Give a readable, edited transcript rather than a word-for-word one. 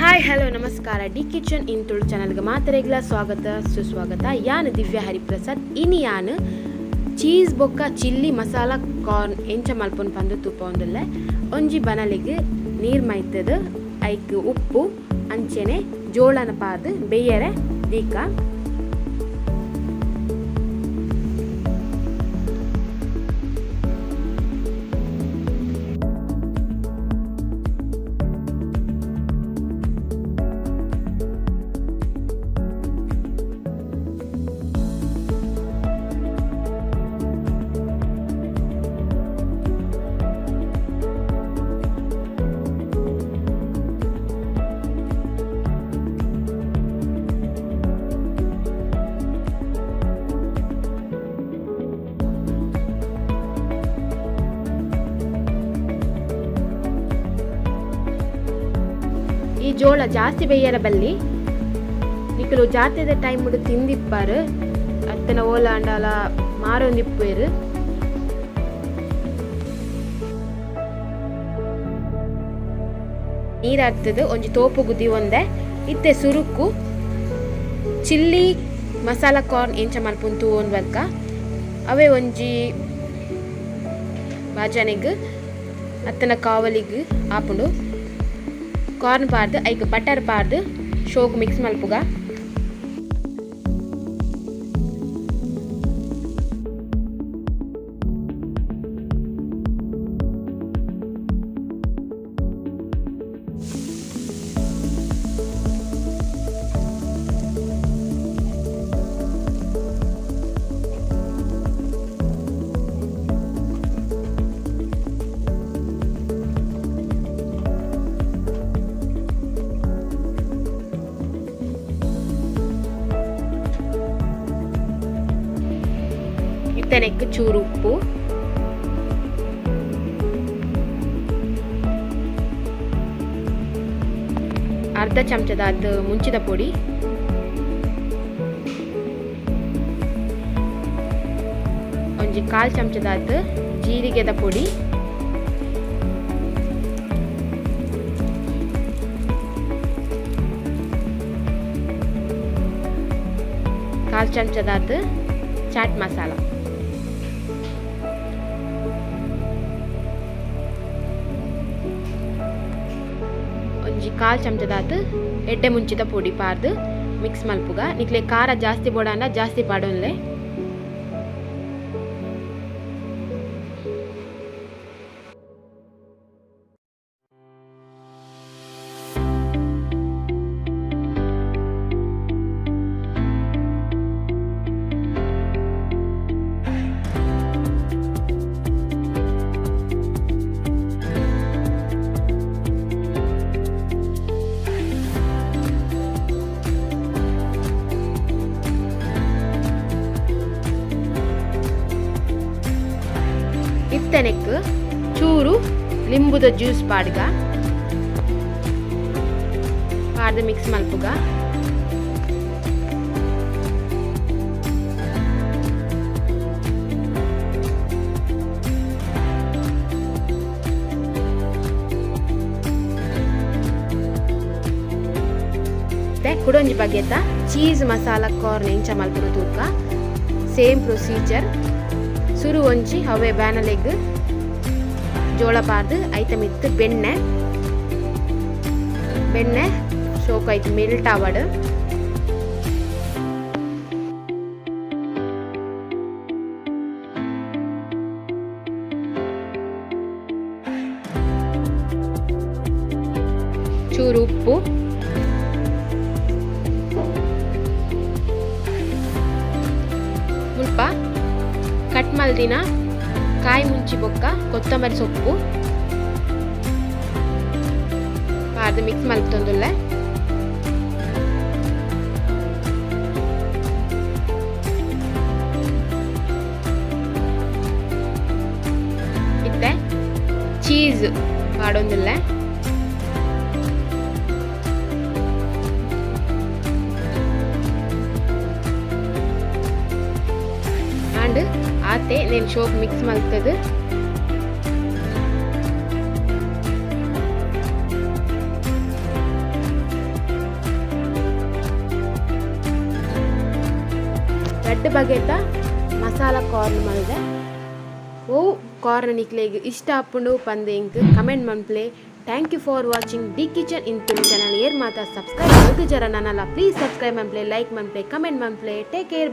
Hi hello ನಮಸ್ಕಾರ, D kitchen ಇನ್ ತುಳು ಚಾನಲ್ಗೆ ಮಾತೆರೆಗ್ಲ ಸ್ವಾಗತ ಸುಸ್ವಾಗತ. ಯಾನ್ ದಿವ್ಯ ಹರಿಪ್ರಸಾದ್. ಇನಿ ಯಾನ್ ಚೀಸ್ ಬೊಕ್ಕ ಚಿಲ್ಲಿ ಮಸಾಲ ಕಾರ್ನ್ ಎಂಚ ಮಲ್ಪುನ್ ಪಂದ್ ತೂಪೊಂದುಲ್ಲೆ. ಒಂಜಿ ಬನಲಿಗ್ ನೀರ್ ಮೈತದ್ ಐಕ್ ಉಪ್ಪು ಅಂಚೆನೆ ಜೋಳನ ಪಾರ್ದ್ ಬೇಯರೆ ದೀಕ. ಈ ಜೋಳ ಜಾಸ್ತಿ ಬೇಯರ ಬಲ್ಲಿ, ನಿಕುಲು ಜಾತ್ರೆದ ಟೈಮ್ ತಿಂದಿಪ್ಪಾರು ಅತ್ತನ ಓಲಾಂಡಲ ಮಾರೊಂದಿಪ್ಪುವೆರ್. ನೀರ್ ಅತ್ತದು ಒಂಜಿ ತೋಪು ಗುದ್ದಿ ಒಂದೆ. ಇತ್ತೆ ಸುರುಕ್ಕು ಚಿಲ್ಲಿ ಮಸಾಲ ಕಾರ್ನ್ ಎಂಚ ಮಲ್ಪುನ್ ತೂವೊಂದು ಬಲ್ಕ. ಅವೇ ಒಂಜಿ ಬಾಜನೆಗ್ ಅತ್ತನ ಕಾವಲಿಗ್ ಆಪುಂಡು. ಕಾರ್ನ್ ಪಾರ್ದ್ ಐಕ್ ಬಟರ್ ಪಾರ್ದ್ ಶೋಕ್ ಮಿಕ್ಸ್ ಮಲ್ಪುಗ. ಇತ್ತನೆಕ್ ಚೂರು ಉಪ್ಪು, ಅರ್ಧ ಚಮಚದಾತ್ ಮುಂಚಿದ ಪೊಡಿ, ಒಂಜಿ ಕಾಲ್ ಚಮಚದಾತ್ ಜೀರಿಗೆದ ಪೊಡಿ, ಕಾಲ್ ಚಮಚದಾತ್ ಚಾಟ್ ಮಸಾಲ. ಒಂಜಿ ಕಾಲ್ ಚಮಚದಾತ್ ಎಡ್ಡೆ ಮುಂಚಿದ ಪೊಡಿ ಪಾರ್ದ್ ಮಿಕ್ಸ್ ಮಲ್ಪುಗ. ನಿಕ್ಲೆ ಖಾರ ಜಾಸ್ತಿ ಬೋಡಾಂಡ ಜಾಸ್ತಿ ಪಾಡೊನ್ಲೆ. ಇತ್ತನೆಕ್ ಚೂರು ಲಿಂಬುದ ಜ್ಯೂಸ್ ಪಾಡ್ಗ, ಪಾಡ್ದ್ ಮಿಕ್ಸ್ ಮಲ್ಪುಗ. ಕುಡೊಂಜಿ ಬಗೆತ ಚೀಸ್ ಮಸಾಲ ಕಾರ್ನ್ ಎಂಚ ಮಲ್ಪುನ ತೂಕ. Same procedure. ಸುರು ಒಂಜಿ ಅವೇ ಬ್ಯಾನಲೆಗ್ ಜೋಳ ಪಾರ್ದ್ ಐತ ಮಿತ್ತ್ ಬೆಣ್ಣೆ ಬೆಣ್ಣೆ ಶೋಕ್ ಐತ್ ಮೆಲ್ಟ್ ಆವಡ್. ಚೂರು ಉಪ್ಪು, ಮುಲ್ಪ ಕಟ್ ಮಲ್ದಿನ ಕಾಯಿ ಮುಂಚಿ ಬೊಕ್ಕ ಕೊತ್ತಂಬರಿ ಸೊಪ್ಪು ಪಾರ್ದ್ ಮಿಕ್ಸ್ ಮಲ್ತೊಂದುಲ್ಲೆ. ಇತ್ತೆ ಚೀಸ್ ಪಾಡೊಂದುಲ್ಲೆ. ಆಂಡ್ ಆತೆ ನೇನ್ ಶೋಕ್ ಮಿಕ್ಸ್ ಮಲ್ತದು. ರಡ್ಡ್ ಬಗೆತ ಮಸಾಲ ಕಾರ್ನ್ ಮಲ್ದೆ. ಓ ಕಾರ್ನ್ ನಿಕ್ಲೆಗ್ ಇಷ್ಟ ಆಪುಂಡು ಪಂದ್ ಎಂಕ್ comment ಮನ್ಪುಲೆ. Thank you for watching D Kitchen in Tulu channel. ಏರ್ ಮಾತ ಸಬ್ಸ್ಕ್ರೈಬ್ ಮಲ್ತಿಜರ ನನಲ, ಪ್ಲೀಸ್ ಸಬ್ಸ್ಕ್ರೈಬ್ ಮನ್ಪುಲೆ, ಲೈಕ್ ಮನ್ಪುಲೆ, ಕಮೆಂಟ್ ಮನ್ಪುಲೆ. Take care.